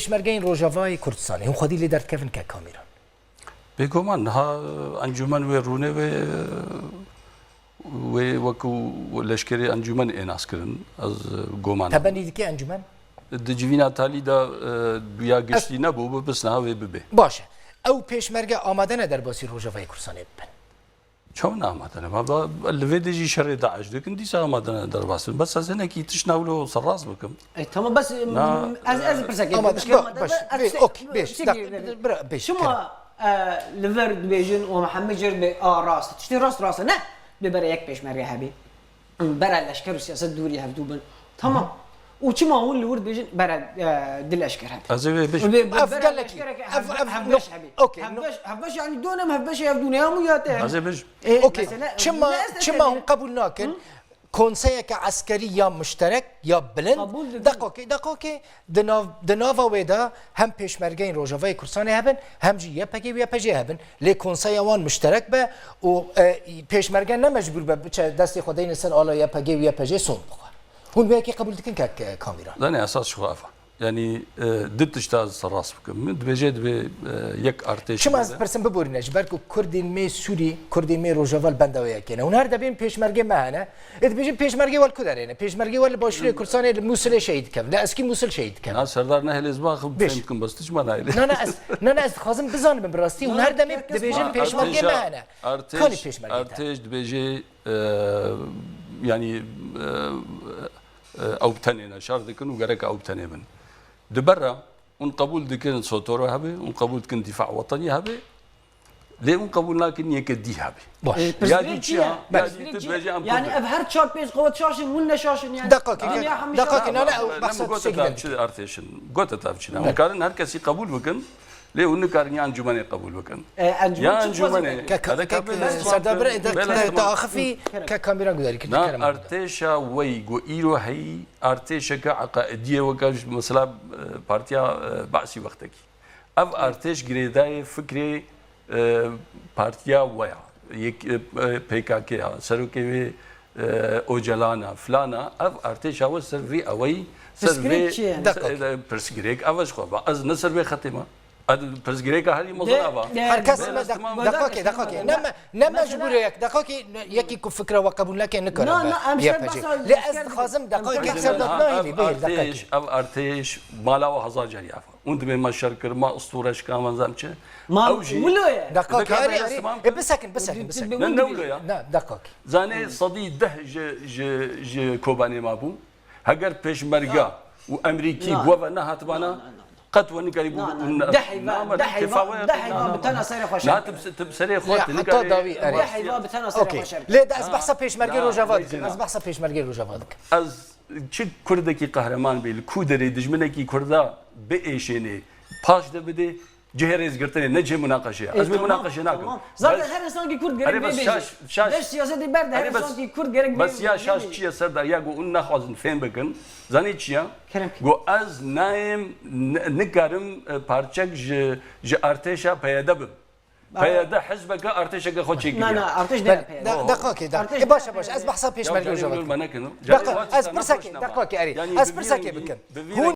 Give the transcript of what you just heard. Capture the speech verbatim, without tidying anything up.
Pêşmergeyên Rojavayê Kurdistanê hûn xwedî lê derdikevin kek Kamîran? Bêguman niha encûmen wê rûnê wê, wê wekû leşkerê encûmen ê naskirin. Ez guman Te benî dike encûmen? Di civîna talî de, e, duya giştî nebû, bi pisnaha wê bibe. Baş e. Ew pêşmerge amade ne derbasî Rojavayê Kurdistanê bibin? Çawa ne amade ne? Valla li vê dijî şerê DAIŞ dikin, dîsa amade ne derbas bin. Bes ez hinekî tişt newlo serrast bikim. E, tamam, bes, Na, m, ez, ez e, pirseke, ama pirseke ba-, amade baş, be, ez be, şey, okey, beş, şey dak-, girdim. Bira, beş, Çima, e, li vir dibêjin û hemî cir be, a, rast. Tiştê rast, rast e, ne? Dê bere yek pêşmerge hebî. Bera leşker û siyaset dûrî hevdû bin. Tamam. Û çima hûn li wir dibêjin bera, e, di leşker hebî? Ez ê vê bêjim. Bê, bê, Ev bera gelekî. leşkereke Ev, hev-, ev, hevbeş no. hebî. Okey, no. Hevbeş, hevbeş yani dönem hevbeşê hevdû ne ya mû ya te. Ez ê bêjim. E, Okey. Mesela, Çima, ne ez çima hûn qebûl nakin? Hı? Konseyeke eskerî ya muşterek, ya bilind. Qebûl dikin. Deqokê, deqokê, di nav, di nava wê de hem pêşmergeyên Rojavayê Kurdistanê hebin, hem jî Y P G û Y P J hebin. Lê konseya wan muşterek be û, e, pêşmerge ne mecbûr be biçe destê xwe deyne ser ala Y P G û Y P J sond bixwe. Hûn vê yekê qebûl dikin kek, e, Kamîran? Zanê esas ji xwe ev e. Yanî, e, du tişta ez serrast bikim. Min dibêje divê, e, yek artêş Çima hebe. ez pirsim biborîne, ji ber ku Kurdên me Sûrî, Kurdên me Rojava li benda wê yekê ne. Hûn her debên pêşmergê me hene. Ê dibêjin pêşmergê we li ku derê ne? Pêşmergê we li başûrê Kurdistanê li Mûsilê şehîd dikevin. Li Eskî Mûsil şehîd dikevin. Na, Serdar, nehêlê ez baxim Bêj. fêm bikim, bes tu çima nahêlê? Na, na, ez, na, na, ez dixwazim bizanim bi rastî. Hûn Na, her demê kes dibêjin ma- pêşmergê me Artêşa, hene. artêş, Kanî pêşmergê te? artêş dibêje, e, yanî, e, e, ew bi tenê ne şer dikin û gerek ew bi tenê bin. Di ber re hûn qebûl dikin Sotoro hebe, hûn qebûl dikin dîfa wetenî hebe, lê hûn qebûl nakin yeke dî hebe. Baş. E, Ya pirsgirêk dî çi çi ya? ya? Ya dî Pirsgirêk tu çi ya? dibêje em Yani Kurd in. ev her çar pênc qewet şaş in, hûn ne şaş in yani. Deqakê, Dinya hemî deqakê, şaş in. nane, ew Lem behsa gote tiştekî tav din. çi artêşin. Gote tav çi ne? Hûn karin her kesî qebûl bikin, lê hûn nikarin ya encûmenê qebûl bikin. E, encûmen Ya çi dixwaze encûmenê. bike? Ke-, ke-, Hede ke-, ke-, bes Serdar Bira, ê de, Bela te, te tamam. axifî, Hı. ke Kamîran gudarî kir, Na, kerem. artêşa wey ku îro heyî, artêşeke eqaidiyê weke ji mesela, e, partiya, e, Basî wextekî. Ev artêş girêdayê fikrê, e, partiya we ya, yek, e, P K K ya, serokê wê, e, Ocalan a, filan a. Ev artêşa we ser vî eweyî, ser Pirsgirêk vê, çi ye? se-, Dakika. e, pirsgirêk, ev ji xwe va. Ez ne ser vê xetê me. Ez pirsgirêka herî mezin De- ava. de- Her kes Bela me de-, tamam. dakika, dakika. Ne me, ne Mesela mecbûr e yek. Dakika, yekî ku fikra we qebûl neke, nikare Na, be na, em ser yapacak. basa Lê ez leşker dixwazim, dibin. dakika, Em yek ser ser basa- ser Ev bihêl, dakika. artêş, ev artêş, mala we hezar carî ava. Hûn dibê me şer kir, ma ustûre şika, me zem çi. Ma Ew jî wilo ye. Dakika, Dikare arê, ez arê. tamam E, kim? bisekin, bisekin, bisekin. Ne, ne wilo ya? Na, dakika. Zanê sedî deh ji, ji, ji Kobanê ma bû. Heger pêşmerga Na. û Emerîkî Na. bi we ve nehatibana, Na, na, na, na. qet we nikarî bû Na, na. û ne-, Dehê ve, namerdî dehê kêfa ve, we dehê na, ve na, bi tena na. serê xwe Na, şer tu bi, tu bi serê xwe, Ya, tu heta nikarî dawî, erê. Dehê ve bi tena serê Okey. xwe şer. Lê de ez Na, behsa pêşmergê na, Rojava na, dikim. na. Ez behsa pêşmergê Rojava dikim. Ez çi Kurdekî qehreman bê, li ku derê dijminekî Kurda biêşênê, paş de bidê, cihê rêzgirtinê, ne cihê munaqeşê ye. E, Ez vê tamam, munaqeşe nakim. tamam. Zaten Bes her insankî Kurd gerek Erê, bes bê şaş, bêjê. şaş. Beş siyasetê ber de her Erê, bes, insankî Kurd gerek bes bê ya şaş bêjê. çi ye, Serdar, ya ku hûn naxwazin fêm bikin. Zanî çi ye? Kerem. Ku ez nayêm, n-, nikarim, e, parçek ji, ji artêşa P Y D bim. P Y D hizbeke artêşeke xwe çêkiriye. Na, na, artêş ne Belê, P Y D. da-, Oho. Dakika, dakika. Artêş E, baş e, ne baş e. P Y D. Ez behsa Ya pêşmergê canê Rojava gul dikim. me nekin. Dakika, Canê ez wextî te pirsekê, naxweş dakika, erê. Yanî Ez bi vî pirsekê rengî, bikim. bi vî Hûn rengî